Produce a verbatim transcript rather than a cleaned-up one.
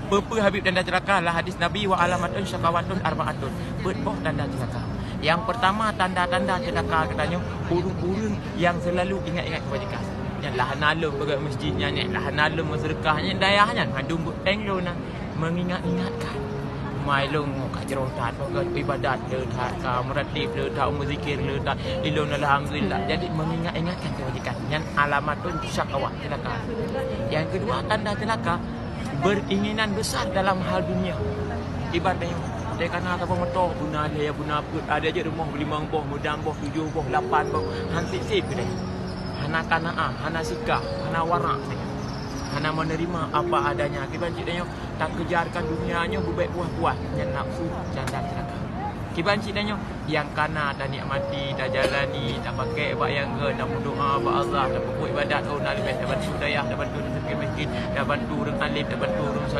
Peue-peue Habib tanda ceulaka? Lam hadis Nabi, "Wa alamatun syakawatun arba'atun." Peuet boh tanda ceulaka. Nyang peurtama tanda-tanda ceulaka geutanyoe, ureuëng-ureuëng nyang seulalu ingat-ingat keubajikan. Nyan lah hana lom peugét masjid nyan, nyan lah hana lom meuseudeukah, nyan dayah nyan mandum buet péng lôn na, meungingat-ingatkan. Mai lôn ka jroh that, peugét ibadat le that, ka meuratib le that, meuzikir le that, ilôn alhamdulillah. Jadi meungingat-ingatkan keubajikan, nyan alamatun syakawat, ceulaka. Nyang keudua tanda ceulaka, beringinan besar dalam hal dunia. Ibarat tanyoe, teuka na saboh moto, beuna lhèe, beuna peuet, ada jeuet rumoh limong boh, meudam boh, tujoh boh, lapan boh, han sép-sép keudéh. Hana kana'ah, hana sikah, hana warak, hana menerima apa adanya. Kiban cit tanyoe, takeujarkan dunia nyoe beubèk puas-puas, nyan nafsu dan ceulaka. Kiban cit tanyoe, nyang kana tanikmati, tajalani, tapakék bak nyang gèt, tameudoa bak Allah, tapeubuet ibadat, oh na leubeh tabantu dayah, tabantu miskin-miskin, tabantu ureuëng alim, tabantu ureuëng saleh.